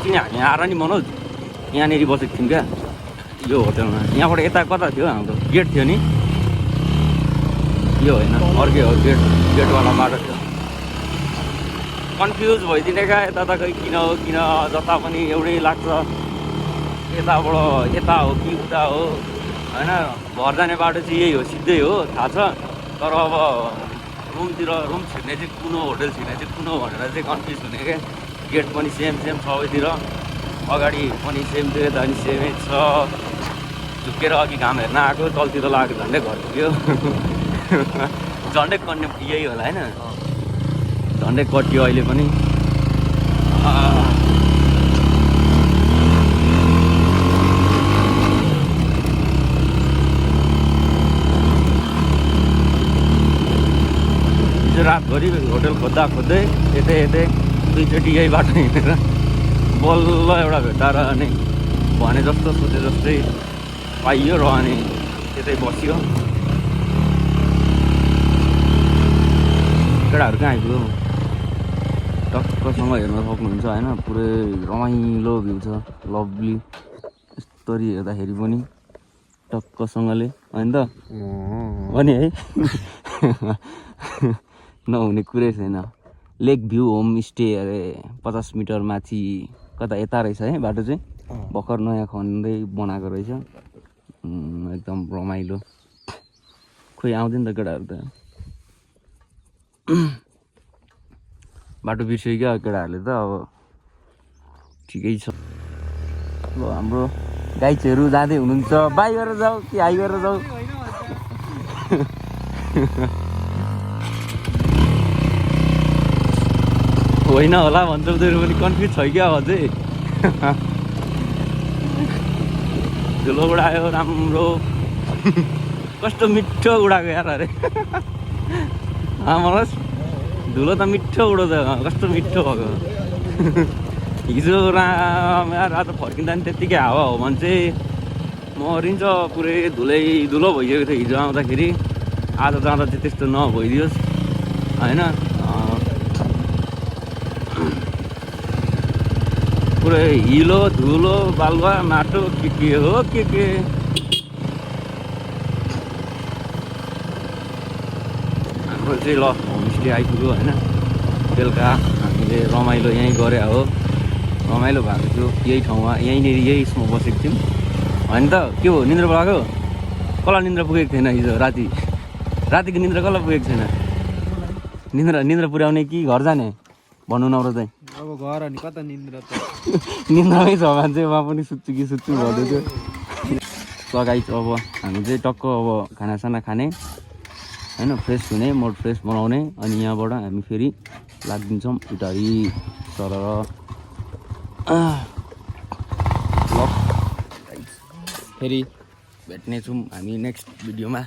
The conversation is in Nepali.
अस्ति नै हामी आएर नि मनोज यहाँनिर बसेको थियौँ क्या यो होटलमा। यहाँबाट यता कता थियो हाम्रो गेट थियो नि, यो होइन अर्कै हो, गेटवाला बाटो थियो। कन्फ्युज भइदिने क्या यता त खै किन हो किन, जता पनि एउटै लाग्छ, यताबाट यता हो कि उता हो होइन। घर जाने बाटो चाहिँ यही हो, सिधै हो, थाहा छ। तर अब रुम छिर्ने चाहिँ कुन हो, होटल छिर्ने चाहिँ कुन हो भनेर चाहिँ कन्फ्युज हुने क्या। गेट पनि सेम सबैतिर, अगाडि पनि सेम थियो, यता पनि सेमै छ। झुकेर अघि घाम हेर्न आएको, तलतिर लागेको झन्डै घर पुग्यो। झन्डै कन्ने यही होला होइन, झन्डै कटियो अहिले पनि। रातभरि होटल खोज्दै यतै दुईचोटि यही बाटो हिँडेर बल्ल एउटा भेटाएर अनि भने जस्तो सोचे जस्तै पाइयो र अनि त्यतै बस्यो। केटाहरू कहाँ आइपुग्यो, टक्कसँग हेर्न सक्नुहुन्छ होइन। पुरै रमाइलो भ्यू छ, लभली यस्तरी हेर्दाखेरि पनि टक्कसँगले होइन त हो नि है। नहुने कुरै छैन। लेक भ्यू होमस्टे अरे 50 मिटर माथि कता यता रहेछ है बाटो चाहिँ, भर्खर नयाँ खन्दै बनाएको रहेछ। एकदम रमाइलो। खोइ आउँदैन त केटाहरू त, बाटो बिर्स्यो क्या केटाहरूले त। अब ठिकै छ। अब हाम्रो गाइडहरू जाँदै हुनुहुन्छ, बाई गरेर जाऊ कि हाई गरेर जाऊ। होइन होला भन्छ उनीहरू पनि कन्फ्युज छ क्या अझै। धुलो उडायो राम्रो, कस्तो मिठो उडाएको यार। अरे मनोज धुलो त मिठो उडाउँछ, कस्तो मिठो भएको। हिजो यार आज फर्किँदा नि त्यत्तिकै हावा हो भने चाहिँ मरिन्छ, पुरै धुलो भइसकेको थियो हिजो आउँदाखेरि। आज जाँदा चाहिँ त्यस्तो नभइदियोस् होइन। पुरै हिलो धुलो बालुवा माटो के हो के हाम्रो चाहिँ ल होमस्टे आइपुग्यो होइन। बेलुका हामीले रमाइलो यहीँ गरे हो, रमाइलो भएको थियो यही ठाउँमा, यहीँनिर यहीमा बसेको थियौँ होइन त। के हो निन्द्रा पो कसलाई निन्द्रा पुगेको थिएन हिजो रातिको निन्द्रा कसलाई पुगेको छैन? निन्द्रा पुर्याउने कि घर जाने भन्नु नम्रो चाहिँ। अब घर अनि कता निन्द्रा त निन्द्रामै छ भने चाहिँ उहाँ पनि सुत्छु भन्दै थियो। लगाइ अब हामी चाहिँ टक्क अब खानासाना खाने होइन, फ्रेस हुने, मुड फ्रेस बनाउने, अनि यहाँबाट हामी फेरि लाग्दिन्छौँ उतारी सरर। ल फेरि भेट्नेछौँ हामी नेक्स्ट भिडियोमा।